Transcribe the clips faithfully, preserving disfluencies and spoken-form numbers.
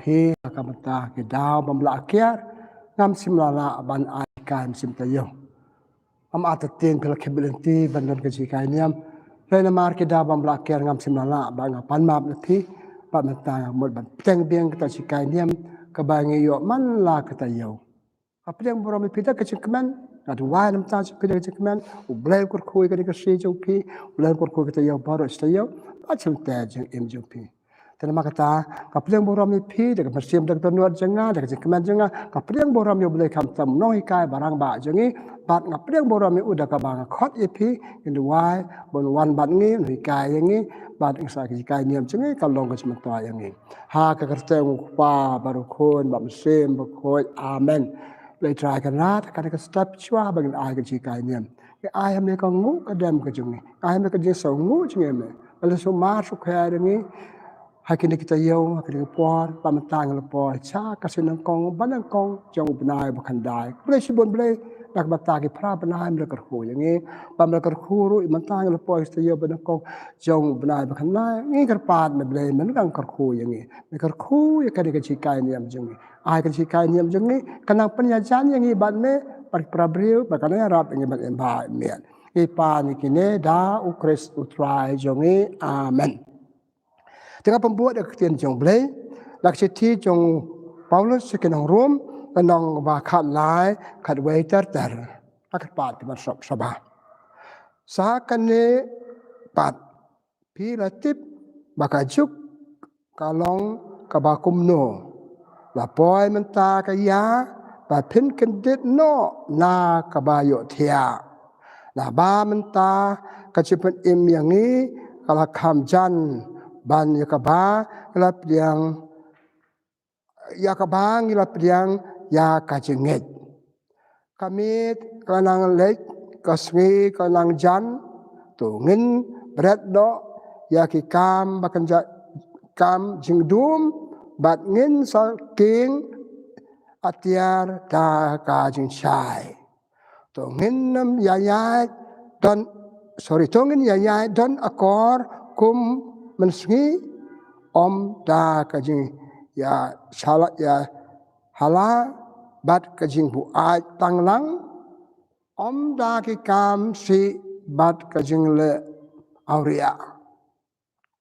Ki ka mynta ki daw bym lah kiar, ngam shym la lah ban ai kai mynsiem taïew. Ngam artatien phi la khie bit lynti ban don ka jinghikai niam. Hynrei namar ki daw bym lah kiar ngam shym la lah, bad nga pan map na phi, bad mynta nga mut ban bteng biang kata ka jinghikai niam kaba ngi ïoh man la ka taïew. Nga pdiang burom ïa phi da ka jingkmen, nga duwai na ka bynta jong phi da ka jingkmen, U Blei un kyrkhu ïa kane ka sngi jong phi, U Blei un kyrkhu ïa ka taïew baroh shi taïew, bad shim te jingim jong phi. Te namar kata, nga pdiang burom ïa phi da ka mynsiem da ka dohnud jong nga, da ka jingkmen jong nga, nga pdiang burom ïa U Blei khamtam u nonghikai ba rangbah jong ngi, bad nga pdiang burom ïa u da kaba nga khot ïa phi, ngin duwai ba un wan bad ngi, un hikai ïa ngi, bad ngi sa ka jinghikai niam jong ngi ka long ka jingmyntoi ïa ngi. Ha ka kyrteng U Kpa bad U Khun bad U Mynsiem Bakhuid. Amen. Blei Trai Kynrad, ha kane ka step shuwa ba ngin ai ka jinghikai niam, ngi ai ha me ka nguh ka dem ka jong ngi, ngi ai ha me ka jingsngewnguh jong ngi, me. Ba leit sumar sukher ïa ngi ha kine ki taïew, ha kine ki por, ba mynta ngi la poi sha ka sngi nyngkong ba nyngkong jong u bnai ba khyndai. Khublei shibun Blei, na ka bynta ki phra bnai me la kyrkhu ïa ngi, ba me la kyrkhu ruh mynta ngi la poi sha taïew ba nyngkong jong u bnai ba khyndai. Ngi kyrpad me Blei, men dang kyrkhu ïa ngi, men kyrkhu ïa kane ka jinghikai niam jong ngi. Ai ka jinghikai niam jong ngi kan nang pynïajan ïa ngi bad me, bad ki para briew, bad kan nang ïarap ïa ngi ban im bha im miat. Ngi pan ïa kine da U Khrist U Trai jong ngi. Amen. Te nga pynbud da ka ktien jong U Blei na ka shithi jong u Paulus sha ki nong Rom, ka lynnong ba khatlai, khatwei ter ter. Nga kyrpad phi ban sop sngewbha. Sa kane pat phi la tip ba ka juk ka long kaba kumno. La poi mynta ka ïa ba phin kyndit noh na kaba ïohthiah. Naba mynta ka jingpynim ïa ngi ka la kham jan, ban ïa kaba ngi la pdiang, ïa kaba ngi la pdiang ïa ka jingngeit. Ka miet ka nang leit, ka sngi ka nang jan, to ngin bret noh ïa ki kam ba kynja, kam jingdum, bad ngin sa kieng atiar da ka jingshai. To ngin ym ïaid don, sorry, to ngin ïaid don akor kum mynsngi, ym da ka jingïashala, ïahala bad ka jingbuaid tang lang, ym da ki kam sih bad ka jingleh awria,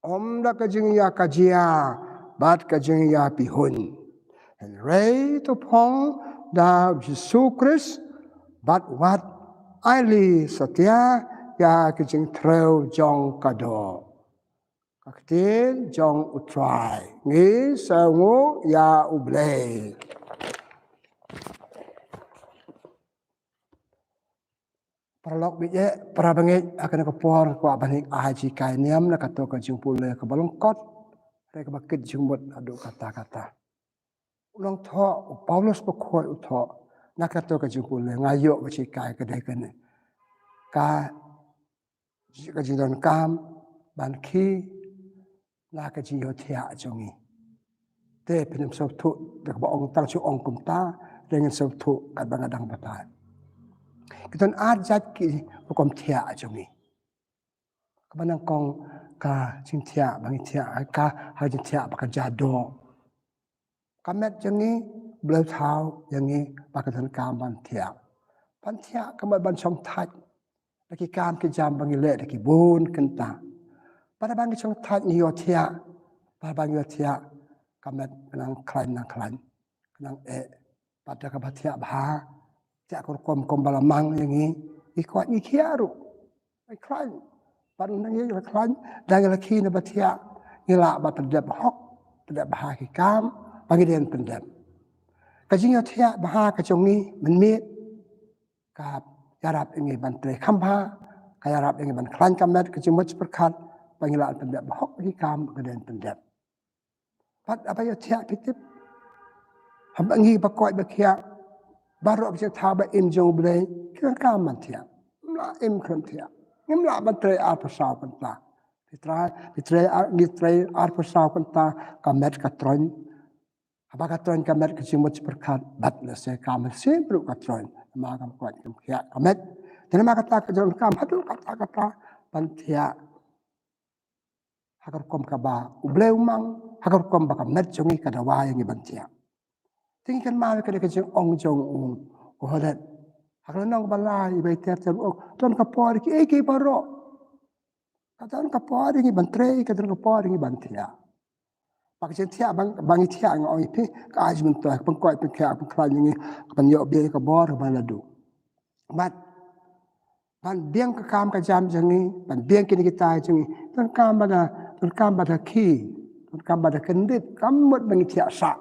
ym da ka jingïakajia bad ka jingïapyrshah. Hynrei to phong da U Jisu Khrist bad wat ailad satia ïa ka jingtrew jong ka doh. Ka ktien jong U Trai. Ngi sngewnguh ïa U Blei. Paralok baieit, para bangeit, ha kane ka por nga kwah ban hikai jinghikai niam na kato ka jingpule kaba lyngkot, hynrei kaba kit jingmut haduh katta katta. U nongthoh, u Paulus bakhuid u thoh na kato ka jingpule, nga ïoh ka jinghikai ka dei kane. Ka, ka jingdonkam ban khie na ka jingïohthiah jong ngi. Te phin ym sngewthuh da kaba ong tang shu ong kumta, te ngin sngewthuh katba nga dang batai. Ki don ar jait ki rukom thiah jong ngi. Kaba nyngkong ka jingthiah ba ngi thiah, ka, ha jingthiah ba ka jia doh. Ka met jong ngi, Blei u thaw ïa ngi ba ka donkam ban thiah. Ban thiah ka mut ban shong thait da ki kam ki jam ba ngi leh da ki bun kynta. Bad haba ngi shong thait ngi ïohthiah, bad haba ngi ïohthiah ka met ka nang khlaiñ, nang khlaiñ, ka nang eh. Bad da kaba thiah bha, thiah ka rukom kum ba la mang ïa ngi, ngi kwah ngi khiah ruh. Ngi khlaiñ. Bad nang ngi la khlaiñ, da ngi la khie na ba thiah, ngi lah ban pyndep hok, pyndep bha ki kam ba ngi dei ban pyndep. Ka jingïohthiah bha ka jong ngi mynmiet ka ïarap ïa ngi ban trei kham bha, ka ïarap ïa ngi ban khlaiñ ka met, ka jingmut jingpyrkhat, ba ngi lah ban pyndep hok ki kam ba ngi dei ban pyndep. Bad haba ïohthiah phi tip, haba ngi ba koit ba khiah, baroh ki jingthaw ba im jong U Blei ki donkam ban thiah. Ngim lah im khlem thiah. Ngim lah ban trei arphew saw kynta. Phi trei, phi trei ar, ngi trei arphew saw kynta, ka met ka troiñ. Haba ka troiñ ka met, ka jingmut jingpyrkhat bad lehse ka mynsiem ruh ka troiñ. Namar kam koit kam khiah ka met. Te namar kata ka donkam haduh katta katta ban thiah ha ka rukom kaba U Blei u mang, ha ka rukom ba ka met jong ngi ka dawa ïa ngi ban thiah. Te ngi kynmaw ïa ka dei ka jingong jong u Kohelet ha ka lynnong ba lai, ba ter ter, u ong, don ka por ïa kiei kiei baroh. Ka don ka por ïa ngi ban trei, ka don ka por ïa ngi ban thiah. Ba ka jingthiah ba ngi thiah, nga ong ïa phi, ka ai jingmyntoi, ka pynkhiah, pynkhiah, pynkhlaiñ ïa ngi, ka pynïoh biang ïa ka bor ba la duh. Bad ban biang ka kam ka jam jong ngi, ban biang kine kita jong ngi, donkam ba da, donkam ba da khie, donkam ba da kyndit, kam mut ba ngi thiah sah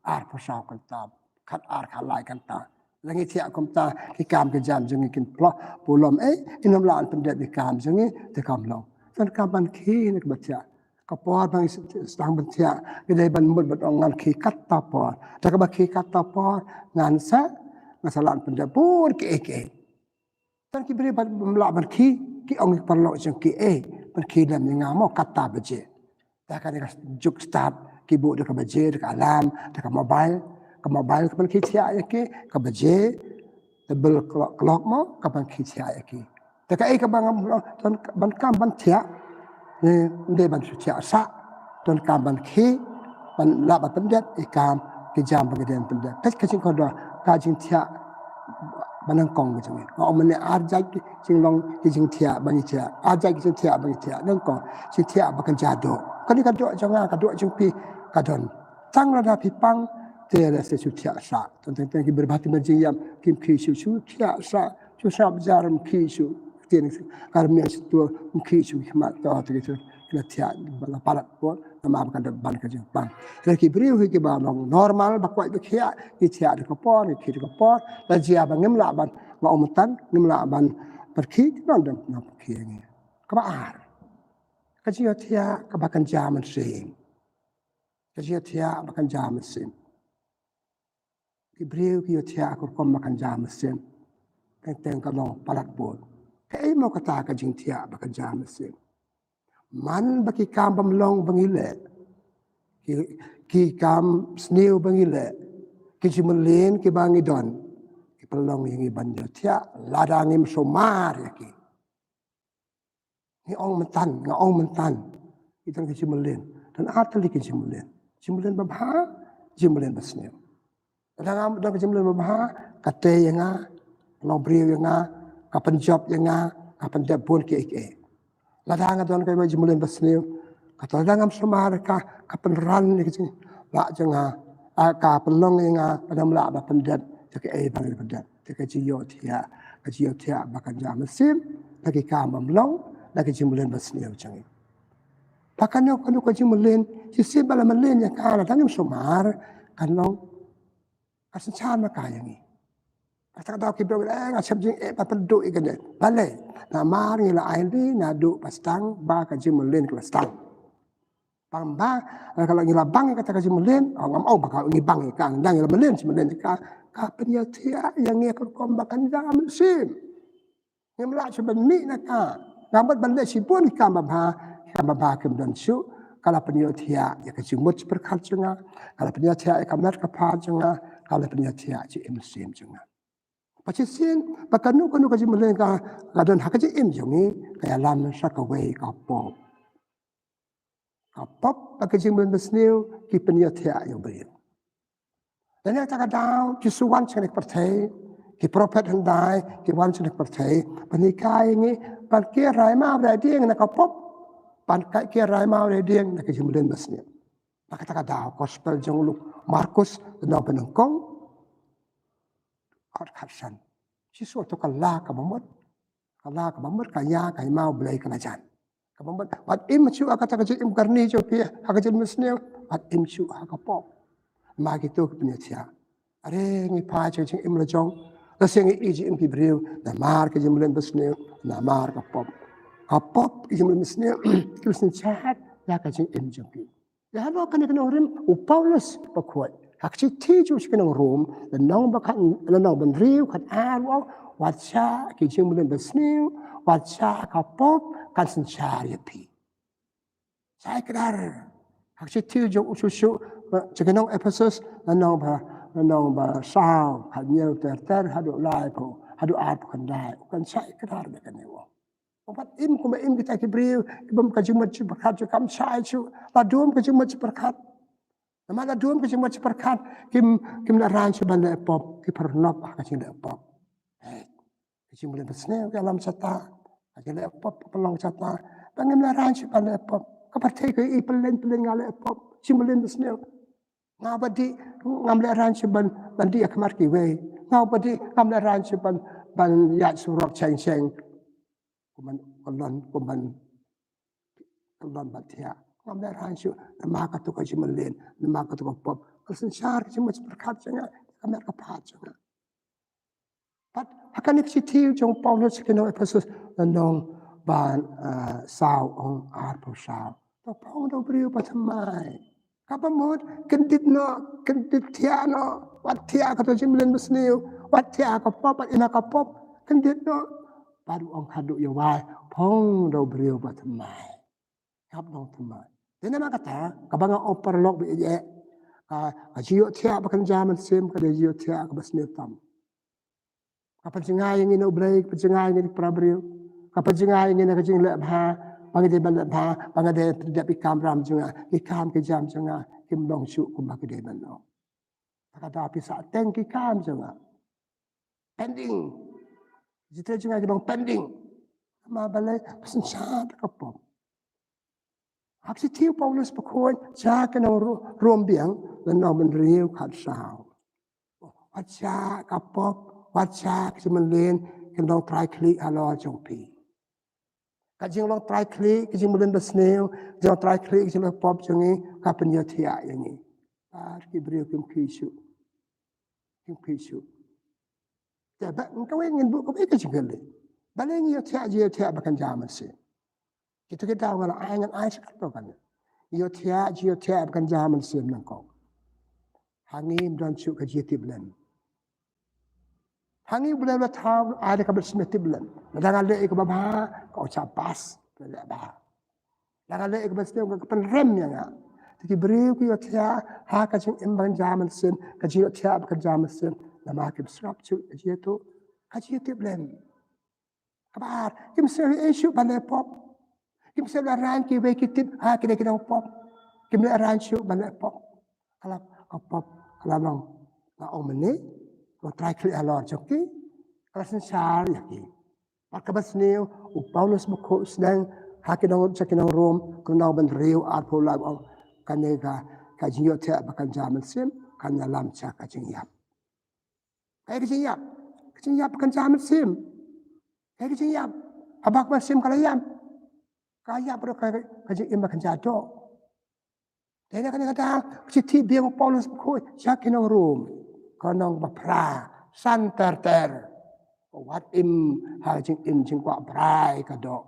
arphew saw kynta, khat ar khat lai kynta. Lada ngi thiah kumta, ki kam ki jam jong ngi kin ploh pulom, eh, ngim lah ban pyndep ïa ki kam jong ngi, te kam long. Donkam ban khie na kaba thiah. Ka por ba ngi sdang ban thiah, ngi dei ban mut ban ong ngan khie katta por. Da kaba khie katta por, ngan sa, ngan sa lah ban pyndep bun kiei kiei. Tang ki briew bym lah ban khie, ki ong ïa ki paralok jong ki, eh, ban khie lem ïa nga mo katta baje. Te kane ka juk start, ki buh da ka baje, da ka alarm, da ka mobile. Ka mobile ka ban khie thiah ïa ki, ka baje, table clock, clock mo, ka ban khie thiah ïa ki. Te kaei kaba ngam, donkam ban thiah, ne, ym dei ban shu thiah sah, donkam ban khie, ban lah ban pyndep ïa ki kam ki jam ba ngi dei ban pyndep. Peit ka jingkordor, ka jingthiah ba nyngkong ka jong ngi. Nga ong mynne ar jait ki jinglong ki jingthiah ba ngi thiah. Ar jait ki jingthiah ba ngi thiah. Nyngkong, jingthiah ba kynja doh. Kane ka doh jong nga, ka doh jong phi, ka don. Tang lada phi pang, te lehse shu thiah sah. Tang tang tang ki briew ba ha tymmen jingïap, kim khie shuh, shu thiah sah. Shu sah bjar, kim khie shuh. Ktien ka rmiang shuh, kim khie shuh, ki khmat to, te ki shu, ki la thiah, ba la palat bor, namar ba kan da ban ka jingpang. Lada ki briew hi kiba long normal, ba kwah ba thiah, ki thiah da ka por, ki khie da ka por. La jia ba ngim lah ban, nga ong mynta, ngim lah ban pyrkhie, ki nang dang nang pyrkhie ngi. Kaba ar, ka jingïathiah kaba kynja mynsiem. Ka jingïathiah ba kynja mynsiem. Ki briew ki ïathiah ha ka rukom ba kynja mynsiem. Teng teng ka long palat bor. Kaei mo kata ka jingthiah ba kynja mynsiem? Man ba ki kam bym long ba ngi leh, ki, ki kam sniew ba ngi leh, ki jingmlien kiba ngi don, ki pynlong ïa ngi ban ïathiah lada ngim sumar ïa ki. Ngi ong mynta, nga ong mynta, ki don ki jingmlien. Don ar tylli ki jingmlien. Jingmlien babha, jingmlien basniew. Lada nga don ka jingmlien babha, ka tei ïa nga, ka long briew ïa nga, ka pynjop ïa nga, ka pyndep bun kiei kiei. Lada nga don ka jingmlien basniew, kato lada ngam sumar ka, ka pynran ïa ka jinglah jong nga, ah, ka pynlong ïa nga, lada ngam lah ban pyndep ïa kaei ba ngi dei ban pyndep. Te ka jingïathiah, ka jingïathiah ba kynja mynsiem, na ki kam bym long, na ki jingmlien basniew jong ngi. Ba kano kano ka jingmlien, shisien ba la mlien ïa ka, lada ngim sumar, kan long ka synshar ma ka ïa ngi. Kata ka daw ki briew, eh, nga shem jingeh ban pynduh ïa kane. Balei? Namar ngi la ailad naduh ba sdang ba ka jingmlien ka la sdang. Bang ba, eh, ka la, ngi la bang ïa kata ka jingmlien, oh, ngam ong ba ka ngi bang ïa ka, ngi la mlien jingmlien ïa ka, ka pynïathiah ïa ngi ha ka rukom ba kynja mynsiem. Ngim lah shuh ban mih na ka. Nga mut ban leh shibun ki kam babha, ki kam babha kim don shuh, ka la pynïathiah ïa ka jingmut jingpyrkhat jong nga, ka la pynïathiah ïa ka met ka phad jong nga, ka la pynïathiah jingim mynsiem jong nga. Ba shisien, ba kano kano ka jingmlien ka, ka don ha ka jingim jong ngi, ka ïalam sha kawei ka pop. Ka pop bad ka jingmlien basniew ki pynïathiah ïa u briew. Lane kata ka daw, Jisu wan sha kane ka pyrthei, ki prophet hyndai ki wan sha kane ka pyrthei ban hikai ïa ngi ban kiar rai maw rai dieng na ka pop, ban kiar rai maw rai dieng na ka jingmlien basniew. Bad kata ka daw, gospel jong u Markus, lynnong ba nyngkong, dkhot khatsan. Jisu u ong to ka la kaba mut, ka la kaba mut ka ïa ka ïa maw Blei ka la jan. Kaba mut, wat im shuh ha kata ka jingim karni jong phi ha ka jingmlien basniew, wat im shuh ha ka pop. Namar kito ki pynïathiah. Are ngi phai sha ka jingim la jong, la shu ngi ïohi jingim ki briew namar ka jingmlien basniew, namar ka pop. Ka pop, ka jingmlien basniew ki la synshar ïa ka jingim jong ki. Ïa halor kane ka nongrim u Paulus bakhuid ha ka shithi jong u sha ki nong Rom, lynnong ba khat, lynnong ba hynriew, khat ar, u ong, wat shah ki jingmlien basniew, wat shah ka pop kan synshar ïa phi. Shah kdar. Ha ka shithi jong u shuh shuh sha ki nong Ephesus, lynnong ba, lynnong ba saw, khat hynñiew ter ter haduh laiphew, haduh arphew khyndai, u kan shah kdar da kane, u ong. Wat im kumba im kita ki briew ki bym ka jingmut jingpyrkhat jong ka, ym shai shuh. La dum ka jingmut jingpyrkhat. Namar la dum ka jingmut jingpyrkhat, kim, kim lah raiñ shuh ban leh pop, ki pynrnop ha ka jingleh pop. Hei, ka jingmlien basniew ka lam shata, ka jingleh pop ka pynlong shata. Ba ngim lah raiñ shuh ban leh pop. Ka pyrthei ka i pynlien pynlien nga leh pop, jingmlien basniew. Nga ba dih, ngam leh raiñ shuh ban, ban dih ha khmat kiwei. Nga ba dih, ngam leh raiñ shuh ban, ban ïaid surok sheng sheng. Kumban kyllon, kumban kyllon bad thiah. Ngam leh raiñ shuh namar kato ka jingmlien, namar kato ka pop. Ka synshar ka jingmut jingpyrkhat jong nga, ka met ka phad jong nga. Bad ha kane ka shithi jong u Paulus sha ki nong Ephesus, lynnong ba, ah, saw, ong arphew saw. To phong da u briew ba thymmai. Kaba mut, kyndit noh, kyndit thiah noh, wat thiah kato jingmlien basniew, wat thiah ka pop, wat im ha ka pop, kyndit noh. Bad u ong haduh ïa wai, phong da u briew ba thymmai. Hap long thymmai. Te namar kata, kaba nga ong paralok ba ïeit, ka, ka jingïohthiah ba kynja mynsiem, ka dei jingïohthiah kaba sniew tam. Ka pynjngai ïa ngi na U Blei, ka pynjngai ïa ngi na ki para briew. Ka pynjngai ïa ngi na ka jingleh bha, ba ngi dei ban leh bha, ba ngi dei ban dep ki kam ram jong nga, ki kam ki jam jong nga kim long shuh kumba ki dei ban long. Te ka daw phi sah teng ki kam jong nga. Pending. Jingtrei jong nga ki long pending. Namar balei? Ba synshar da ka pop. Ha ka shithi u Paulus bakhuid sha ki nong Ro-, Rom biang, lynnong ba hynriew khatsaw. Wat shah ka pop, wat shah ka jingmlien, ka jinglong trai khlieh halor jong phi. Ka jinglong trai khlieh, ka jingmlien basniew, ka jinglong trai khlieh, ka jingleh pop jong ngi, ka pynïohthiah ïa ngi. Bad ki briew kim khih shuh. Kim khih shuh. Te ba, kawei ngin buh kawei ka jingkylli. Balei ngi ïohthiah, jingïohthiah ba kynja mynsiem? Kito ki daw nga la ai, ngan ai sha katto katne. Ïohthiah, jingïohthiah ba kynja mynsiem nyngkong. Ha ngi ym don shuh ka jingïatiplem. Ha ngi U Blei u la thaw, ai da kaba sngewtiplem. Lada nga leh ïa kaba bha, ka ong shabash, leh bha. Lada nga leh ïa kaba sniew, ka pynrem ïa nga. Te ki briew ki ïohthiah ha ka jingim ba kynja mynsiem, ka jingïohthiah ba kynja mynsiem. Namar kim sngap shuh ka jingïathuh, ka jingïatiplem. Kaba ar, kim sngew ei ei shuh ban leh pop. Kim sngew leh raiñ kiwei ki tip, ha, kine ki nongpop. Kim leh raiñ shuh ban leh pop. Ka la, ka pop ka la long, la ong mynne, long trai khlieh halor jong ki, ka la synshar ïa ki. Bad kaba sniew, u Paulus bakhuid u sdang ha ki nong, sha ki nong Rom, ka lynnong ba hynriew arphew lai, ong kane ka, ka jingïohthiah ba kynja mynsiem kan ïalam sha ka jingïap. Kaei ka jingïap? Ka jingïap ba kynja mynsiem. Kaei ka jingïap? Haba ka mynsiem ka la ïap, ka ïap ruh ka, ka jingim ba kynja doh. Te na kane ka daw, ka shithi biang u Paulus bakhuid sha ki nong Rom, ka lynnong ba phra, san ter ter. Wat im ha ka jingim jingkwah brai ka doh.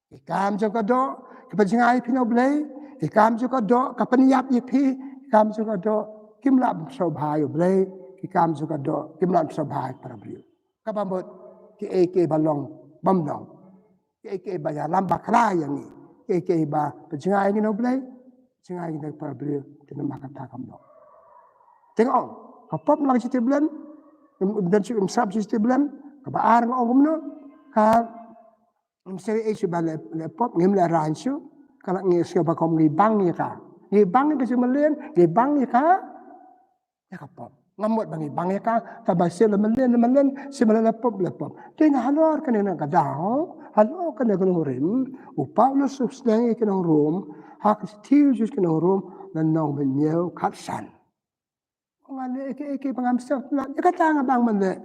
Ki kam jong ka doh ki pynjngai ïa phi na U Blei. Ki kam jong ka doh ka pynïap ïa phi. Ki kam jong ka doh kim lah ban sngewbha ïa U Blei. Ki kam jong ka doh kim lah ban sngewbha ïa para briew. Kaba mut, kiei kiei ba long bym long, kiei kiei ba ïalam bakla ïa ngi, kiei kiei ba pynjngai ïa ngi na U Blei, jngai ïa ngi na para briew, te namar kata kam long. Te nga ong, ka pop la ka jingtiplem, ym don shuh, ym sngap shuh jingtiplem. Kaba ar nga ong kumno? Ka Ngim sngew ei ei shuh ba leh, leh pop, ngim leh raiñ shuh. Ka la ngi sngew ba kum ngi bang ïa ka. Ngi bang ïa ka jingmlien, ngi bang ïa ka, ïa ka pop. Ngam mut ba ngi bang ïa ka, tangba shisien leh mlien, leh mlien, shisien leh pop, leh pop. Te nga halor kane na ka daw, halor kane ka nongrim, u Paulus u sdang ïa ki nong Rom, ha ka shithi u sdang ïa ki nong Rom, lynnong ba hynñiew khatsan. Nga leh ïa kiei kiei ba ngam sngewtynnat, ïa kata nga bang ban leh.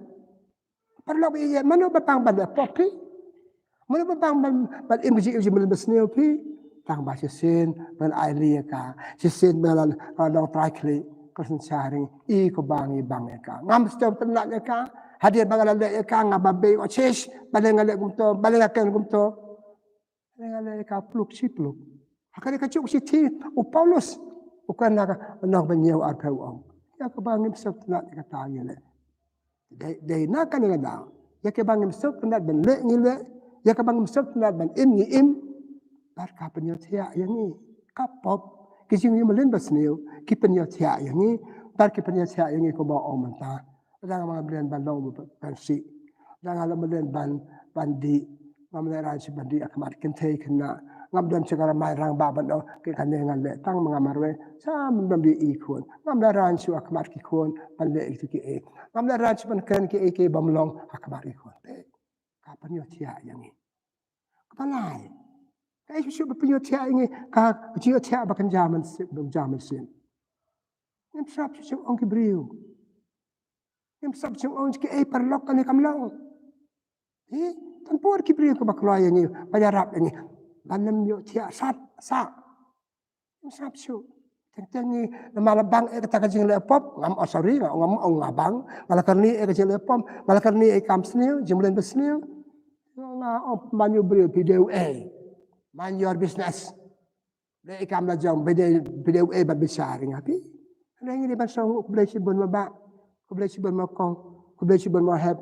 Paralok ïeit, mano ba bang ban leh pop phi? Mano ba bang ban, ban im ka jingim jingmlien basniew phi? Tangba shisien ban ai leh ïa ka, shisien ban la, la long trai khlieh, ka synshar ïa ngi, i ko ba ngi bang ïa ka. Ngam sngewtynnat ïa ka. Hadien ba nga la leh ïa ka nga ba beh, oh shish, balei nga leh kumto, balei nga kren kumto. Nga leh ka pluk shi pluk. Ha kane ka juk shithi u Paulus u kren ha ka lynnong ba hynñiew arphew u ong, ïa kaba ngim sngewtynnat ïa kata ngi leh. Dei, dei na kane ka daw, ïa kaba ngim sngewtynnat ban leh ngi leh, ïa kaba ngim sngewtynnat ban im ngi im. Bad ka pynïathiah ïa ngi. Ka pop, ki jingim mlien basniew ki pynïathiah ïa ngi. Bad ki pynïathiah ïa ngi kumba ong mynta. Lada nga mlien ban long u pansih, lada nga mlien ban, ban dih, Ngam lehrain shuh ban dih ha khmat kynthei khynnah. Ngam don shuh ka ramai rangbah ban ong, ki kane ngan leh tang ma nga marwei. Sa ngam don dih i khun. Ngam lehrain shuh ha khmat ki khun ban leh ïa ki ei. Ngam lehrain shuh ban kren ki ei ki bym long ha khmat ki khun. Te ka pynïohthiah ïa ngi. Kaba lai, kaei shuh ba pynïohthiah ïa ngi? Ka jingïohthiah ba kynja mynsiem, ba kynja mynsiem. Ngim sngap shuh jingong ki briew. Ngim sngap jingong ki ei paralok kane kam long. Hi, tang por ki briew kiba kloi ïa ngi, ba ïarap ïa ngi ban ym ïohthiah sat sah. Ngim sngap shuh. Teng teng ngi, namar la bang eh kata ka jingleh pop, ngam, oh sorry, ngam, ngam, ngam bang. Nga la kyrni eh ka jingleh pop, nga la kyrni eh kam sniew, jingmlien ba sniew. Nga ong man ïa u briew, phi dei u ei. Mind your business. Leh i kam la jong, phi dei, phi dei u ei ban bishar ïa nga, phi. Hynrei ngi dei ban sngewnguh, khublei shibun ma bah, khublei shibun ma kong, khublei shibun ma hep.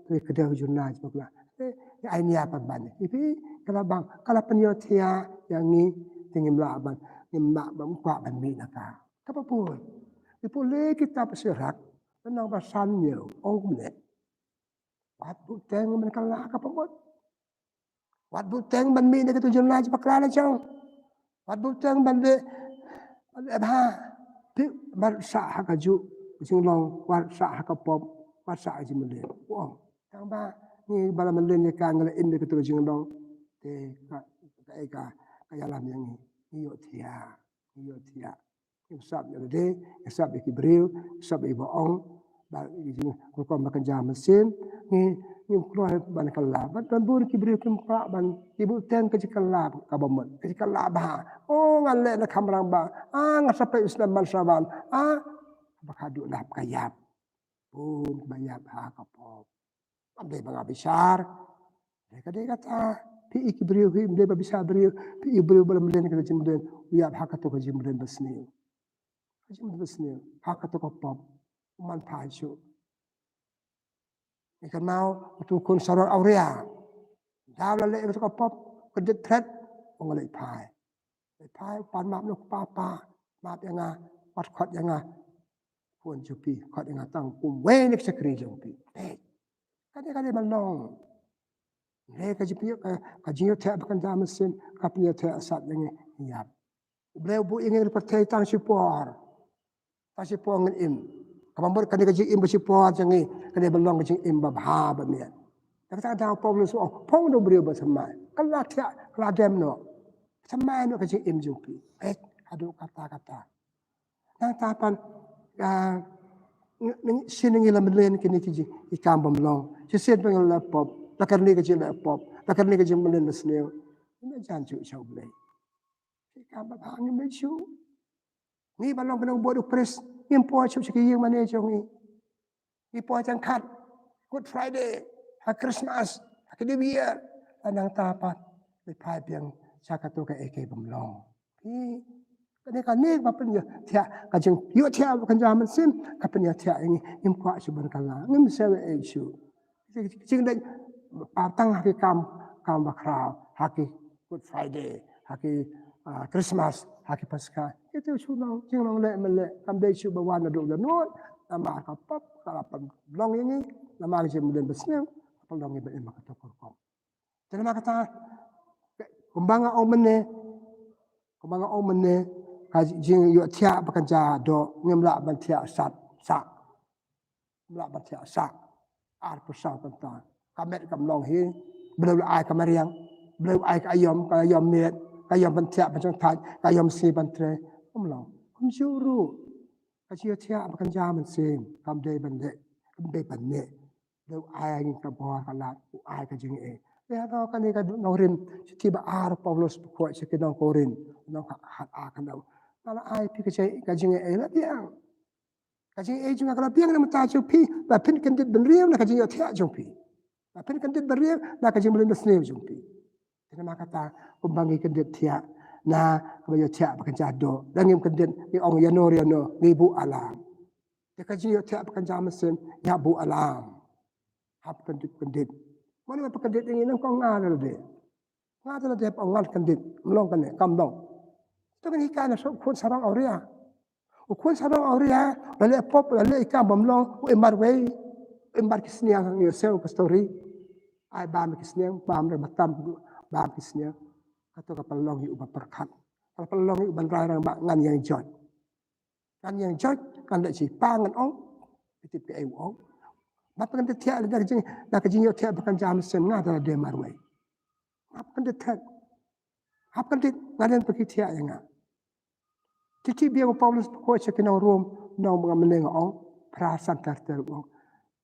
Te ka dei u jurnal jong nga. Te ai nia pat ban. Phi, ka la bang, ka la pynïohthiah ïa ngi, te ngim lah ban, ngim lah ban kwah ban mih na ka. Kaba bun. Ngi pule kitab Sirak, lynnong ba san, hynñiew, ong kumne. Wat buh teng ban kylla ka pamut. Wat buh teng ban mih na katu jingïaid bakla la jong. Wat buh teng ban leh, ban leh bha. Phi, wat sah ha kajuh ka jinglong, wat sah ha ka pop, wat sah ha jingmlien. Ong, tang ba ngi ba la mlien ïa ka, ngi la im ïa katu ka jinglong. Te ka, ka, ka, ka ïalam ïa ngi, ngi ïohthiah, ngi ïohthiah. Ngi sap ïa lade, ngi sap ïa ki briew, ngi sap ïa ba ong, ba ki jingkutkong ba kynja mynsiem, ngi, ngim kloi ban kylla, ban, ban bun ki briew kim kwah ban, ki buh teng ka jingkylla kaba mut, ka jingkylla bha. Oh, ngan leh na kham rangbah, ah, ngan sa peit u snem ban sa wan, ah, ba ka duh lap ka ïap. Bun ba ïap ha ka pop. Ngam dei ba nga bishar. Dei ka dei kata, phi i ki briew, phi ym dei ba bishar briew, phi i briew ba la mlien ka jingmlien, u ïap ha kato ka jingmlien ba sniew. Ka jingmlien ba sniew, ha kato ka pop, u man phai shuh. Ngi kynmaw utu u khun sarong awria. Daw la leh kato ka pop, ka dei threat, u nga leit phai. Leit phai, u pan map na u papa, map ïa nga, wat khot ïa nga. Khun jong phi, khot ïa nga tang kumwei na ka shakri jong phi. Peit. Ka dei, ka dei ban long. Hynrei ka jingpynïoh, ka, ka jingïohthiah ba kynja mynsiem, ka pynïohthiah sat ïa ngi, ïap. U Blei u buh ïa ngi ha pyrthei tang shipor. Tang shipor ngin im. Kaba mut kane ka jingim ba shipor jong ngi, ka dei ban long ka jingim ba bha ba miat. Te kata ka daw Paulus u ong, phong noh u briew ba thymmai. Kylla thiah, kylla dem noh. Thymmai noh ka jingim jong phi. Peit, haduh katta katta. Nangta pat, ah, ngi, ngi, shisien ngi la mlien kine ki jing, ki kam bym long. Shisien pat ngi la pop, la kyrni ka jingleh pop, la kyrni ka jingmlien ba sniew. Ngim jan shuh sha U Blei. Ki kam ba bha ngim leit shuh. Ngi ba long ki nongbud U Khrist, ngim poi shuh sha ki ïing mane jong ngi. Ngi poi tang kat Good Friday, ha Christmas, ha ki New Year, la nangta pat, ngi phai biang sha kato kaei kaei bym long. Phi, kane, kane ba pynïohthiah, ka jingïohthiah ba kynja mynsiem, ka pynïohthiah ïa ngi, ngim kwah shuh ban kylla, ngim sngewsih shuh. Jingdei, ah, tang ha ki kam, kam bakhraw, ha ki Good Friday, ha ki, ah, Christmas, ha ki Paska. Ito shu nong, jinglong leh mlien, kam dei shuh ba wan naduh la nud, namar ka pop, ka la pynlong ïa ngi, namar ka jingmlien ba sniew, ka pynlong ïa ngi ba im ha kato ka rukom. Te namar kata, kumba nga ong mynne, kumba nga ong mynne, ka jingïohthiah ba kynja doh, ngim lah ban thiah sat, sah. Ngim lah ban thiah sah. Arphew saw kynta. Ka met kam long hi. Blei u la ai ka mariang. Blei u ai ka aïom, ka aïom miet, ka aïom ban thiah ban shongthait, ka aïom sngi ban trei. Kam long. Kumjuh ruh. Ka jingïohthiah ba kynja mynsiem. Kam dei ban leh. Kam dei ban leh. Blei u ai ngi ka bor ka lad. U ai ka jingeh. Ïa ka kane ka nongrim. Shithi ba ar Paulus ba u koit sha ki nong Korinth. Nong ka hat a ka nong. Nga la ai phi ka jing, ka jingeh la biang. Ka jingeh jong nga ka la biang na ka bynta jong phi, ba phin kyndit bynriew na ka jingïohthiah jong phi. Ba phin kyndit bynriew na ka jingmlien basniew jong phi. Te namar kata, kumba ngi kyndit thiah na kaba ïohthiah ba kynja doh. Lada ngim kyndit, ngi ong ïano ïano, ngi buh alarm. Te ka jingïohthiah ba kynja mynsiem, ïa buh alarm. Hap kyndit kyndit. Mano ba pynkyndit ïa ngi, nyngkong nga lade. Nga te la dep ong ngan kyndit, ym long kane, kam long. To ngin hikai na u khun sarong awria. U khun sarong awria, la leh pop, la leh i kam bym long, u im marwei, u im mar ki sniang, ngi ïohsngew ka story. Ai bam ki sniang, bam re batam, bam ki sniang. Kato ka pynlong ïa u ba pyrkhat. Ka pynlong ïa u ban rai rang ba ngan ïeng jot. Ngan ïeng jot, ngan leh shi pa ngan ong. Ki tip ka ei u ong. Ba pynthikna da ka jing, da ka jingïohthiah ba kan jam sem nga da de marwei. Hap kyndit thak. Hap kyndit nga den phi thiah ïa nga. Titi biang u Paulus pynkoit sha ki nong Rom, nong ba nga mynne nga ong, phra san ter ter u ong.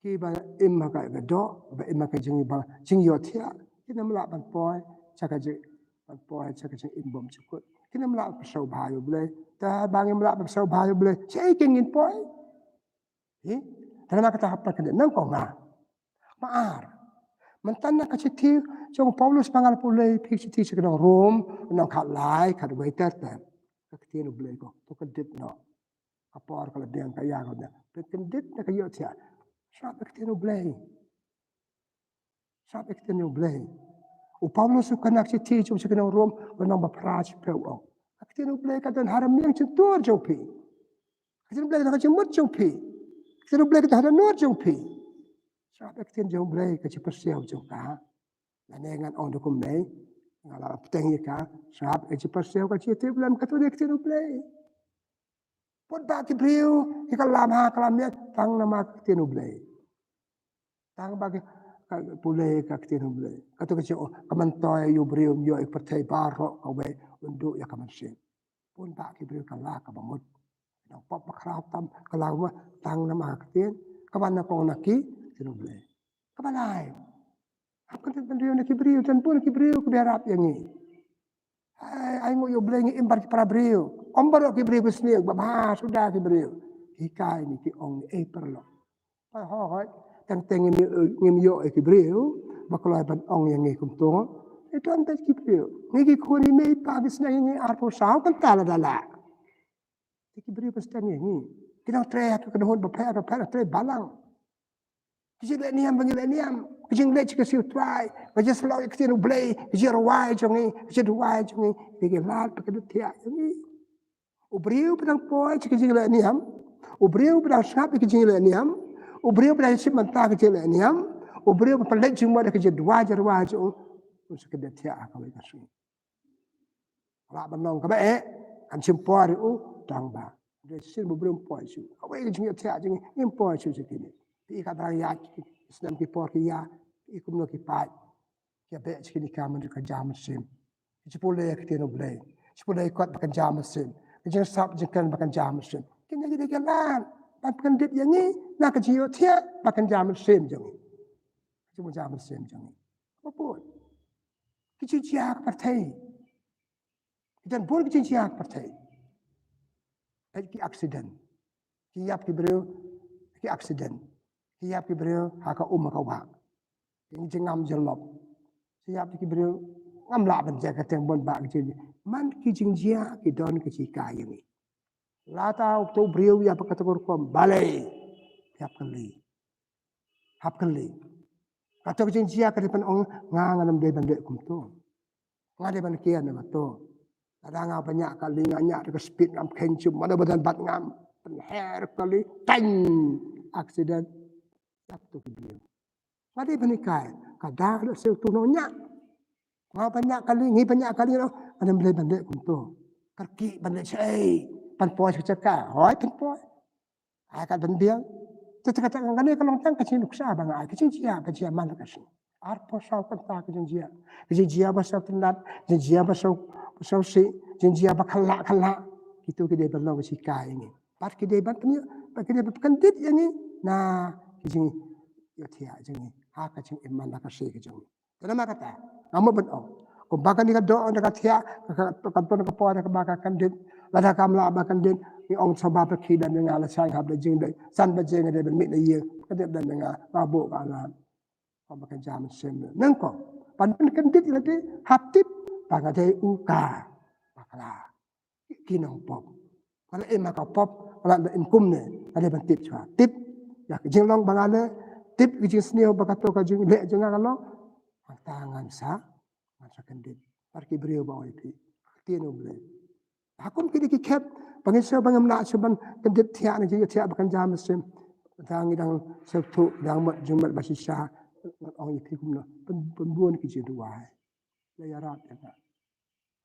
Ki ba im ha ka doh, ba im ha ka jing ba jingïohthiah. Kin ym lah ban poi sha ka jing ban poi sha ka jingim bymjukut. Kin ym lah ban pyrshah bha ïa U Blei. Te ba ngim lah ban pyrshah bha ïa U Blei, shaei kin ngin poi? Hi? Te namar kata hap kyndit nang ko nga. Ba ar. Mynta na ka shithi jong u Paulus ba nga la pule phi, shithi sha ki nong Rom, nong khatlai, khatwei ter ter. Ka ktien U Blei ko, to kyndit noh. Ka por ka la biang, ka ïa ka la biang. Pynkyndit na ka ïohthiah. Sngap ïa ka ktien U Blei. Sngap ïa ka ktien U Blei. U Paulus u kynnoh shithi jong u sha ki nong Rom, lynnong ba phra, shiphew u ong. Ka ktien U Blei ka don ha rmiang jingtur jong phi. Ka ktien U Blei ka don ha ka jingmut jong phi. Ka ktien U Blei ka don ha ka jingmut jong phi. Sngap ïa ka ktien jong U Blei, ka jingpyrsiew jong ka. Lane ngan ong da kumne, nga la bteng ïa ka, sngap ïa ka jingpyrsiew, ka jingïatiplem, ka don ha ka ktien U Blei. Pynban ki briew ki kylla ha ka la miat tang namar ka ktien U Blei. Tang ba ki, ka, pule ka ktien U Blei. Kato ka jingong, ka myntoi ïa u briew, ym ïoh ïa ka pyrthei baroh kawei, un duh ïa ka mynsiem. Pynban ki briew kylla kaba mut. Nang pop ba khraw tam kylla ba tang namar ka ktien. Kaba nyngkong na ki, ktien U Blei. Kaba lai. Hap kyndit bynriew na ki briew, don bun ki briew kiba ïarap ïa ngi. Ai, ai nguh ïa U Blei ngi im bad ki para briew. Ym baroh ki briew ki sniew, ba bha suda ki briew. Hikai ngi, ki ong ngi, ei paralok. Hooid, hooid. Teng teng ngim, ngim ïoh ïa ki briew ba kloi ban ong ïa ngi kumto. Ïa don bad ki briew. Ngi ki khun i mei i pa ki sneng ïa ngi arphew saw kynta lada lah. Te ki briew ba sdang ïa ngi. Ki nang treh ha ka kynhun bapher bapher, treh balang. Ki jingleh niam ba ngi leh niam, ki jingleh sha ka siew trai, ka jingsyllok ïa ka ktien U Blei, ka jingrwai jong ngi, ka jingduwai jong ngi, ki lad ba ka jingïohthiah jong ngi. U briew ba dang poi sha ka jingleh niam, u briew ba dang sngap ïa ka jingleh niam, u briew ba dang shim bynta ka jingleh niam, u briew ba pynleit jingmut da ka jingduwai jingrwai jong u, un sa kyndit thiah ha kawei ka sngi. Lah ban long kaba eh, kan shim por ïa u tang ba. Dei shisien ba u briew um poi shuh. Kawei ka jingïohthiah jong ngi, ngim poi shuh sha kine. Phi i ka dang ïaid ki snem ki por ki ïa, phi i kumno ki paid. Ki ïa beh sha kine ki kam ka jam mynsiem. Ki shu pule ïa ka ktien U Blei. Shu pule ïa kot ba kan jam mynsiem. Ka jingsap jingkren ba kan jam mynsiem. Kine ki dei ki lad ban pynkyndit ïa ngi na ka jingïohthiah ba kan jam mynsiem jong ngi. Ka jingjam mynsiem jong ngi. Ba bun. Ki jingjia ka pyrthei. Ki don bun ki jingjia ka pyrthei. Peit ki accident. Ki ïap ki briew, ki accident. Ki ïap ki briew ha ka um ha ka wah. Ki jingngam jyllop. Ki ïap ki briew ngam lah ban jia ka teng bun ba ki jing. Man ki jingjia ki don ki jinghikai ïa ngi. Lada uto u briew ïap ha kato ka rukom balei? Ïap kali. Hap kali. Kato ka jingjia ka dei ban ong nga ngam dei ban leh kumto. Nga dei ban kian na kato. Lada nga pynïap kali nga ñiah da ka speed ngam kheiñ shuh mano ba don bad ngam. Pynher kali tang accident. Ïap to ki briew. Nga dei ban hikai. Ka da ka da siew tu no ñiah. Nga pynïap kali, ngi pynïap kali no. Ngam dei ban leh kumto. Kyrkieh ban leh shaei. Ban poi sha ka jaka. Hooid ban poi. Ai ka ban biang. Te te kata kane ka long tang ka jingnuksa ba nga ai ka jingjia ka jia man la ka sngi. Arphew saw kynta ka jingjia. Ka jingjia ba saw tynnat, jingjia ba saw, ba saw sih, jingjia ba khlak khlak. Kito ki dei ban long ka jinghikai ïa ngi. Bad ki dei ban pynïoh, bad ki dei ban pynkyndit ïa ngi na ki jingïohthiah jong ngi. Ha ka jingim man la ka sngi ka jong ngi. Te namar kata, nga mut ban ong. Kumba kane ka doh na ka thiah, ka, ka, ka don ka por kaba ka kyndit. Lada kam lah ba kyndit, ngi ong sngewbha phi khie lem ïa nga la san hap da jingdei. San baje nga dei ban mih na ïing, kyndit lem ïa nga, nga buh ka alarm. Kumba kan jam mynsiem. Nyngkong, ban pynkyndit lade, hap tip ba nga dei u ka bakla. Ki nongpop. Ka la im ha ka pop, ka la im kumne, ka la ban tip shuwa. Tip ïa ka jinglong ba nga leh, tip ka jingsniew ba kato ka jingleh jong nga ka long. Hangta ngan sa, ngan sa kyndit. Bad ki briew ba ong ïa phi, ka ktien U Blei. Ha kum kine ki khep, ba ngin shu, ba ngim lah shu ban kyndit thiah na ka jingïohthiah ba kan jam mynsiem. Tang ngi dang sngewthuh, dang mut jingmut ba shisha. Ngan ong ïa phi kumno, pyn, pynbun ki jingduwai. La ïarap ïa nga.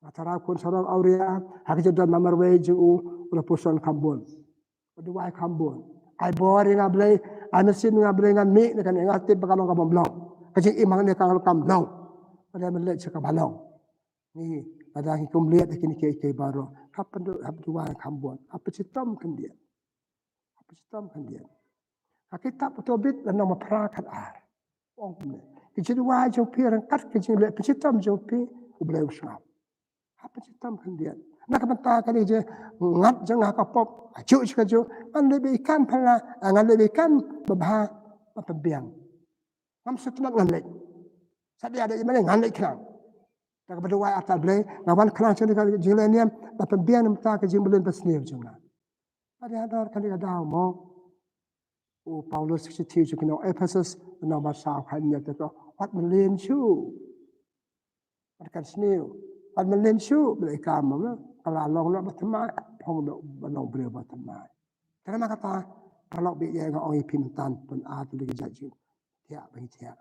Nga tharai khun sarong awria, ha ki jingdon marwei jong u, u la pyrshang kham bun. Duwai kham bun. Ai bor ïa nga Blei, ai mynsiem ïa nga Blei, ngan mih na kane, nga tip ba ka long kaba ym long. Ka jingim hangne ka long kam long. Ka dei ban leit sha kaba long. Ngi, lada ngi kynliat ïa kine kiei kiei baroh, hap pynduh, hap duwai kham bun, hap pynshitom khyndiat. Hap pynshitom khyndiat. Ha kitab u Tobit lynnong ba phra khat ar. Ong kumne. Ki jingduwai jong phi ryngkat ki jingleh pynshitom jong phi, U Blei u sngap. Hap pynshitom khyndiat. Na ka bynta kane ka jingngat jong nga ha ka pop, ha kajuh shi kajuh, ngan leh ba ïa kam phylla, ngan leh ba ïa kam babha, ba pynbiang. Ngam sngewtynnat ngan leit. Sa dei da ïa mane ngan leit khnang. Da kaba duwai artat Blei, nga wan khnang sha ka jingleh niam, ba pynbiang na ka bynta ka jingmlien basniew jong nga. Bad ha kane ka daw mo, u Paulus ka shithi jong ki nong Ephesus, lynnong ba saw kha, ngi ïa te ko, wat mlien shuh. Wat kan sniew. Wat mlien shuh, Blei ka mo, ka la long noh ba thymmai, phong noh ba long briew ba thymmai. Te namar kata, ka lok beit ïa nga ong ïa phi mynta, pyn-ar ïa ki jait jingthiah ba ngi thiah.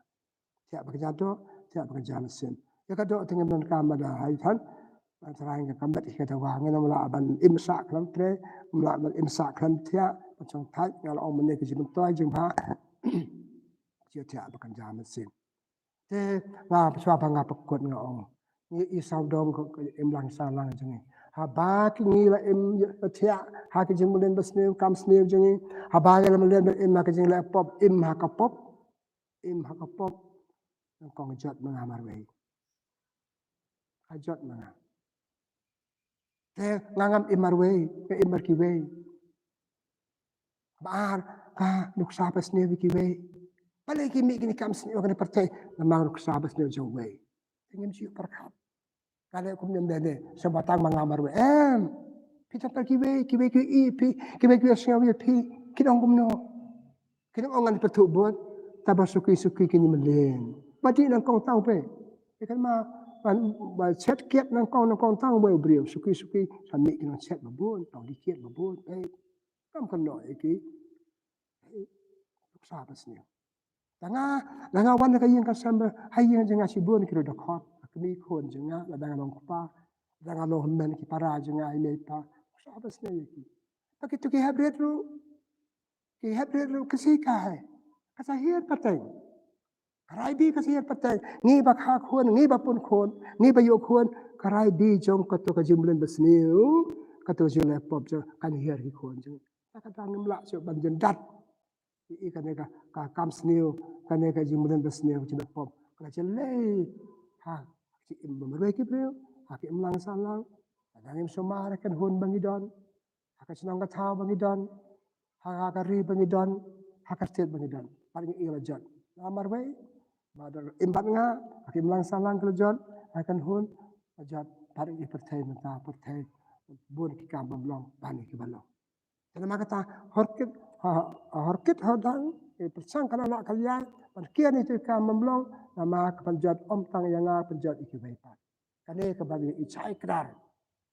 Thiah ba ka jia doh, thiah ba ka jia mynsiem. Ïa ka doh te ngim donkam ba da hai than. Ban trai nga ka met ïa ka dawa, ngin ym lah ban im sah khlem trei, ym lah ban im sah khlem thiah, ban shong thait, nga la ong mynne ka jingmyntoi jingbha. Jia thiah ba ka jia mynsiem. Te nga shuwa ba nga pynkut nga ong, ngi i sawdong ka, ka imlang sahlang jong ngi. Haba ki ngi la im thiah ha ki jingmlien basniew, kam sniew jong ngi. Haba ngi la mlien ban im ha ki jingleh pop, im ha ka pop. Im ha ka pop. Nyngkong jot ma nga marwei. Ka jot ma nga. Te nga ngam im marwei, nga im mar kiwei. Ba ar, ka nuksa basniew ïa kiwei. Balei ki mih kine kam sniew kane pyrthei, namar nuksa basniew jong wei. Te ngim ju pyrkhat. Ka leh kumne mynne, sngewbha tang ma nga marwei. Em. Phi tang par kiwei, kiwei ki ïohi ïa phi, kiwei ki ïohsngew ïa phi, kin ong kumno. Kin ong ngan pyrthuh bun, tang ba suki suki kin ïa mlien. Ba dih nyngkong tang wei. Ïa kane ma, ban, ba shet kiad nyngkong, nyngkong tang wei u briew, suki suki, sa mih ki nang shet ba bun, tang dih kiad ba bun. Eh, kam kynnoh ïa ki. Eh, nuksa basniew. Lada nga, lada nga wan na ka ïing ka sem, ha ïing jong nga shibun ki ruh dkhot, ha kmie khun jong nga, lada nga long kpa, lada nga long hynmen ki para jong nga, i mei i pa, nuksa basniew ïa ki. Ba kito ki hep rit ruh, ki hep rit ruh, ki sngewsih ka hai. Ka sa hiar pateng. Ka rai bih ka sa hiar pateng. Ngi ba kha khun, ngi ba pun khun, ngi ba ïoh khun, ka rai bih jong kato ka jingmlien basniew, kato ka jingleh pop jong, kan hiar ki khun jong. Ka dang ngim lah shuh ban jyndat. I, i kane ka, ka kam sniew, kane ka jingmlien basniew, ka jingleh pop. Ka la jyllei. Ha, ki im ba marwei ki briew, ha ki imlang sahlang. Ka dang ngim sumar, ha ka kynhun ba ngi don. Ha ka shnong ka thaw ba ngi don. Ha ka ri ba ngi don. Ha ka state ba ngi don. Pat ngi i la jot. Nga marwei. Ba da im bad nga, ha ki imlang sahlang ka la jot. Ha ka kynhun, la jot. Pat ngi pyrthei mynta, pyrthei. Bun ki kam bym long, bun ki ba long. Te namar kata, hor kit, ha, ha, hor kit hor dang, eh, pyrshang ka la lah ka la ïai, ban kiar ïa ki kam bym long, namar ka pynjot ym tang ïa nga, pynjot ïa kiwei pat. Kane kaba ngi i shai kdar.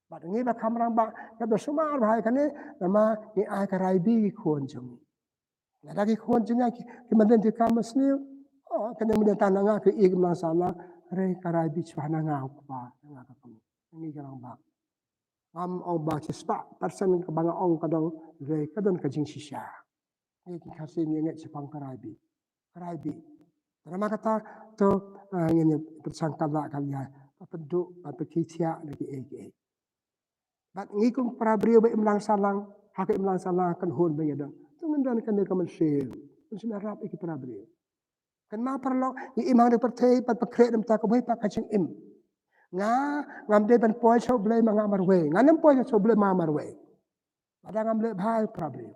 Bad ngi ba kham rangbah, ngi ba sumar bha ïa kane, namar ngi ai ka rai bih ki khun jong ngi. Lada ki khun jong ngi ki, ki mlien ki kam basniew, oh, kane mlien tang na nga, ki i ki imlang sahlang, hynrei ka rai bih shuwa na nga u kpa, na nga ka kmie. Ngi ka rangbah. Ngam ong ba shispah percent kaba nga ong ka dang, hynrei ka don ka jingshisha. Ngi ki Khasi ngi ngeit shaphang ka rai bih. Ka rai bih. Te namar kata to, eh, ngin ïa pyrshang ka la ka la ïai. Ba pynduh, ba pynkhih thiah na kiei kiei. Bad ngi kum para briew ba imlang sahlang, ha ka imlang sahlang, ha ka kynhun ba ngi don. To ngin don kane ka mynsiem. Mynsiem ïarap ïa ki para briew. Kynmaw paralok, ngi im hangne ha pyrthei, bad pynkhreh na ka bynta kawei pat ka jingim. Nga, ngam dei ban poi sha U Blei ma nga marwei. Ngan ym poi sha U Blei ma nga marwei. Lada ngam leh bha ïa para briew.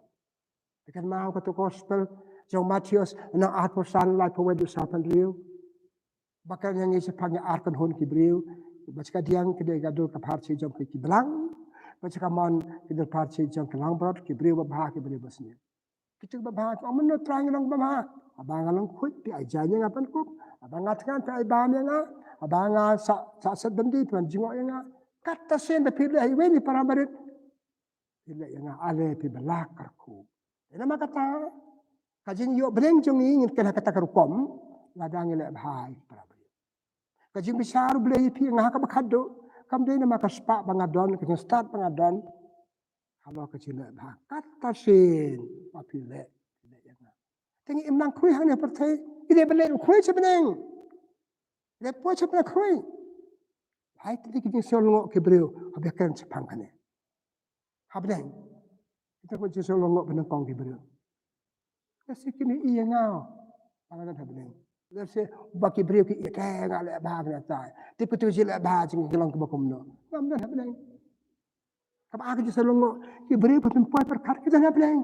Te kynmaw kato ka gospel jong u Mathaios, lynnong arphew san, laiphew wei haduh sawphew hynriew. Ba ka ïa ngi shaphang ïa ar kynhun ki briew. Ba sha ka diang ki dei ka dur ka pharshi jong ki, ki blang. Ba sha ka mon ki dur pharshi jong ki langbrot, ki briew babha, ki briew basniew. Ki jong babha, ki ong mynno Trai ngi long babha. Haba nga long khuid phi ai jaiñ ïa nga ban kup. Haba nga thngan phi ai bam ïa nga. Haba nga sah, sah set byndi phi wan jngoh ïa nga. Kata sien ba phi leh ha iwei na i para barit. Phi leh ïa nga ale phi ba la kyrkhu. Te namar kata, ka jingïoh bneng jong ngi ngin kren ha kata ka rukom. Lada ngi leh bha ïa ki para briew. Ka jingbishar U Blei ïa phi nga ha kaba khadduh kam dei namar ka spah ba nga don, ka jingstad ba nga don. Halor ka jingleh bha kata sien ba phi leh, phi leh ïa nga. Te ngi im nang khrui hangne ha pyrthei, ngi dei ban leh khrui sha bneng. Ngi dei poi sha bneng khrui. Hai te ki jingsngew lyngngoh ki briew haba ïakren shaphang kane. Ha bneng. Kita ki jingsngew lyngngoh ba nyngkong ki briew. Ka siki ni ïa nga. Ba nga don ha bneng. Lehse ba ki briew ki ïa te nga leh bha nga tai. Te phi tu ji leh bha jong ki long kiba kumno. Ngam don ha bneng. Kaba ar ka jingsngew lyngngoh ki briew ba pynpoi pyrkhat ki don ha bneng.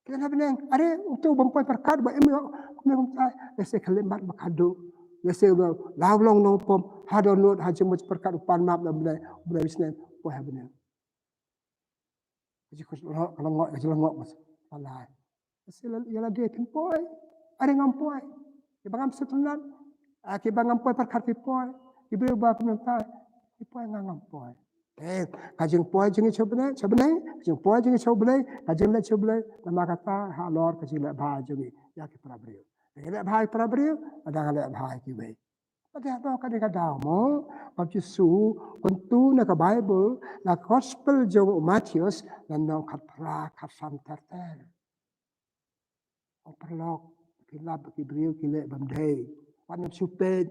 Ki don ha bneng. Are uto ba pynpoi pyrkhat ba im ïoh kumne kumtai. Lehse khyllipmat ba khadduh. Lehse ba la long nongpop ha dohnud ha jingmut pyrkhat u pan map na bneng. U bneng bsneng poi ha bneng. Ka jingkhuslyngngoh, ka lyngngoh, ka jinglyngngoh ba lai. Ka sila ïa lade pynpoi. Are ngam poi. Kiba ngam sngewtynnat. Ah, kiba ngam poi pyrkhat ki poi. Ki briew ba kumta ki poi, nga ngam poi. Eh, ka jingpoi jong ngi sha bneng, sha bneng, ka jingpoi jong ngi sha bneng, ka jingleh sha bneng. Namar kata halor ka jingleh bha jong ngi ïa ki para briew. Ka jingleh bha ïa ki para briew, ka dang leh bha ïa kiwei. Ka dei ka dei ka daw mo, ba Jisu kyntu na ka Baibl, na gospel jong u Mathaios, na nong khatphra, khatsan ter ter. O paralok, ki lap ki briew ki leh bym dei. Ban ym shu peit,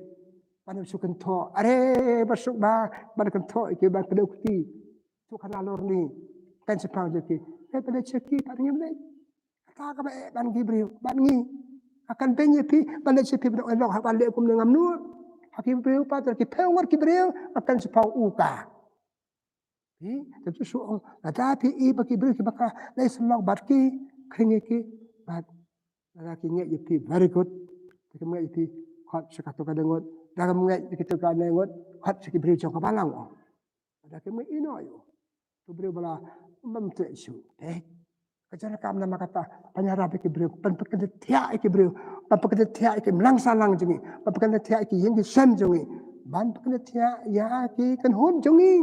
ban ym shu kynthoh. Are ba suk ba, ban kynthoh ki ban kdew kti. Suk khana lor ni. Kan sipang jong ki. Eh, ban leh sha ki, ban ngim leh. Kata kaba eh ban ki briew, ban ngi. Akan beiñ ïa phi, ban leh sha phi, ban ong lok ha ban leh kumne ngam nud. Ha ki briew pat, ki phew ngut ki briew, akan sipang u ka. Phi, te tu su ong, lada phi i ba ki briew kiba ka leh sha lok bad ki, khring ïa ki, bad lada ki ngeit ïa phi, very good. Te ki ngeit ïa phi, khot sha kato ka dang ngut. Lada ki ngeit ïa kito ka dang ngut, khot sha ki briew jong ka balang ong. Lada ki mei ino ïa u. Tu briew ba la ym treh shuh. Eh. Ka jingkam namar kata, pynïarap ïa ki briew, pynpynkyndiat ïa ki briew, pynpynkyndiat ïa ki imlang sahlang jong ngi, pynpynkyndiat ïa ki ïing ki sem jong ngi, ban pynkyndiat ïa ki kynhun jong ngi.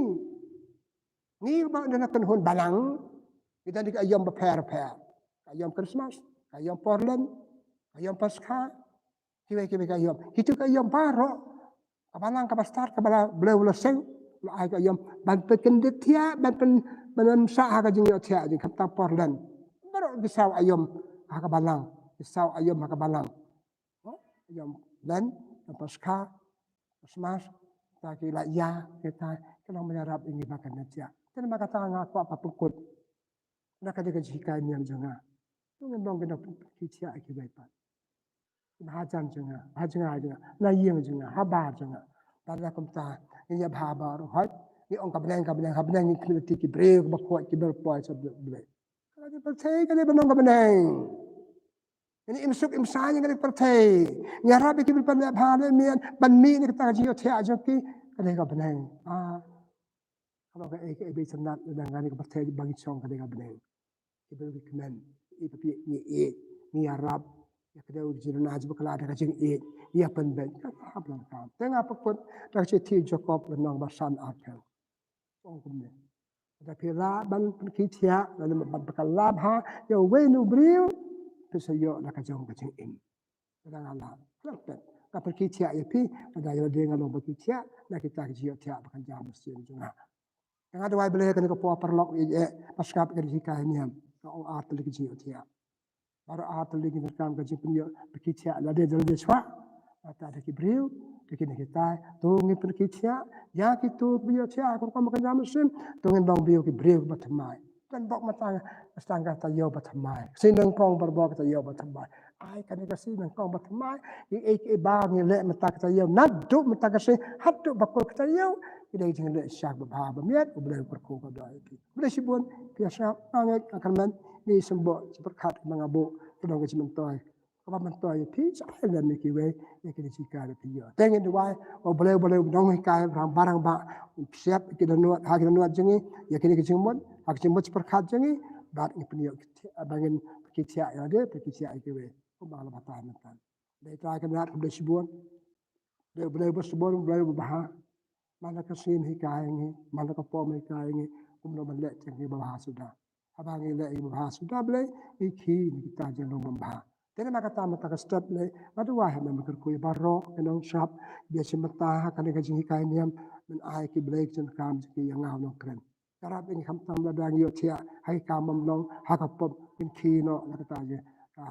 Ngi ba don kynhun balang, ngi don ki aïom bapher bapher. Ka aïom Christmas, ka aïom Portland, ka aïom Paskha, kiwei kiwei ka aïom. Kitu ka aïom baroh. Ka balang kaba stad kaba la Blei u la seng. La ai ka aïom ban pynkyndit thiah, ban pyn, ban pynsah ha ka jingïohthiah jong ngi khamtam Portland. Baroh ki saw aïom ha ka balang. Ki saw aïom ha ka balang. Aïom Lent, aïom Paskha, Christmas, ta ki la ïa, kita, ki long ban ïarap ïa ngi ban kyndit thiah. Te namar kata nga kwah ban pynkut. Na ka dei ka jinghikai niam jong nga. To ngin long ki nongpynkit thiah ïa kiwei pat. Ki bahajan jong nga, bahajan jong nga, na ïing jong nga, ha bar jong nga. Bad la kumta, ngin ïa bha baroh hoi. Ngi ong ka bneng, ka bneng, ha bneng ngi khmih lynti ki briew, kiba khuid, kiba poi, sha Blei. Ka dei pyrthei, ka dei ban ong ka bneng. Ngi im suk im saiñ, ka dei pyrthei. Ngi ïarap ïa ki briew ban leh bha leh miat, ban mih na kata ka jingïohthiah jong ki, ka dei ka bneng. Ah. Ka long kaei kaei ba itynnat na dang kane ka pyrthei ba ngi shong ka dei ka bneng. Ki briew ki kmen, i papiah ngi ïeit, ngi ïarap, ïa ka dei u jingïarap jong bakla da ka jingïeit, ïa pynbeit, ka hap lang kam. Te nga pynkut, da ka shithi Jakob lynnong ba san arphew. Ong kumne. Lada phi lah ban pynkhih thiah, lada ban pynkylla bha, ïa uwei na u briew, phi sa ïoh da ka jong ka jingim. Lada nga lah, khlem pet. Nga pynkhih thiah ïa phi, lada ïa lade nga long ba khih thiah, na kita ki jingïohthiah ba kan jam mynsiem jong nga. Nga duwai Blei kane ka por paralok ïa, eh, ba sngap ka jinghikai niam. Ka ong ar tylli ki jingïohthiah. Baroh ar tylli ki donkam ka jingpynïoh, pynkhih thiah lade da lade shwa. Bad da ki briew, da kine kitai, to ngin pynkhih thiah, ïa kito kiba ïohthiah, kum kum ba kan jam mynsiem, to ngin long briew ki briew ba thymmai. Kan bok mynta, stang ka taïew ba thymmai. Shi nyngkong ba bok ka taïew ba thymmai. Ai kane ka shi nyngkong ba thymmai. Ngi ei ei ba ngi leh mynta ka taïew. Naduh mynta ka shi haduh ba kut ka taïew. Ngi dei jingleh shisha ba bha ba miat. U Blei u kyrkhu ka doh ïa phi. U Blei shibun. Phi ïa sngap, nga ngeit, nga kyrmen. Ngi sngewbha shu pyrkhat ba nga buh. Ka dei ka jingmyntoi. Kaba myntoi ïa phi, sa ai lem ïa kiwei, ïa kine ki jinghikai ba phi ïoh. Te ngin duwai, U Blei, U Blei, U Nonghikai, rangbah rangbah, un pynsiap ïa ki dohnud, ha ki dohnud jong ngi, ïa kine ki jingmut, ha ki jingmut pyrkhat jong ngi, bad ngin pynïoh, ba ngin pynkhih thiah ïa lade, pynkhih thiah ïa kiwei. Kumba la batai mynta. Dei Trai Kynrad, khublei shibun. Dei U Blei uba shibun, U Blei uba bha. Man la ka sngi hikai ngi, man la ka por hikai ngi, kumno ban leh jong ngi ba bha suda. Haba ngi leh ïa ngi ba bha suda Blei, ngi khie na kita jinglong bym bha. Te namar kata mynta ka step lei nga duwai ha me, me kyrkhu ïa baroh ki nongshop, ïa shi mynta ha kane ka jinghikai niam, men ai ki blei ki jingkam jong ki ïa nga u nongkren. Ka rap ïa ngi khamtam lada ngi ïohthiah ha ki kam bym long, ha ka pop, kin khie noh na kata jing, ka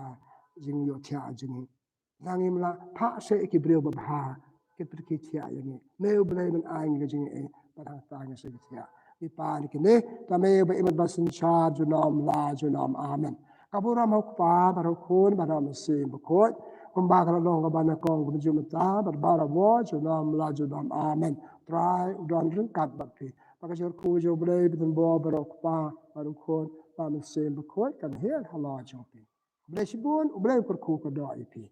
jingïohthiah jong ngi. Lada ngim lah phah seh ïa ki briew babha, kin pynkhiah ïa ngi. Me u Blei men ai ngi ka jingaiei, bad hangta ngi sa ïohthiah. Ngi pan ïa kine, da me uba im bad synshar junom la junom. Amen. Ka burom ha u Kpa, bad ha u Khun, bad ha u Mynsiem Bakhuid, kumba ka la long kaba nyngkong, kumjuh mynta, bad barabor junom la junom. Amen. Trai u don ryngkat bad phi. Ba ka jingkyrkhu jong u Blei ba don bor baroh, u Kpa, bad u Khun, bad u Mynsiem Bakhuid, kan hiar halor jong phi. U Blei shibun, u Blei u kyrkhu kyrdoh ïa phi.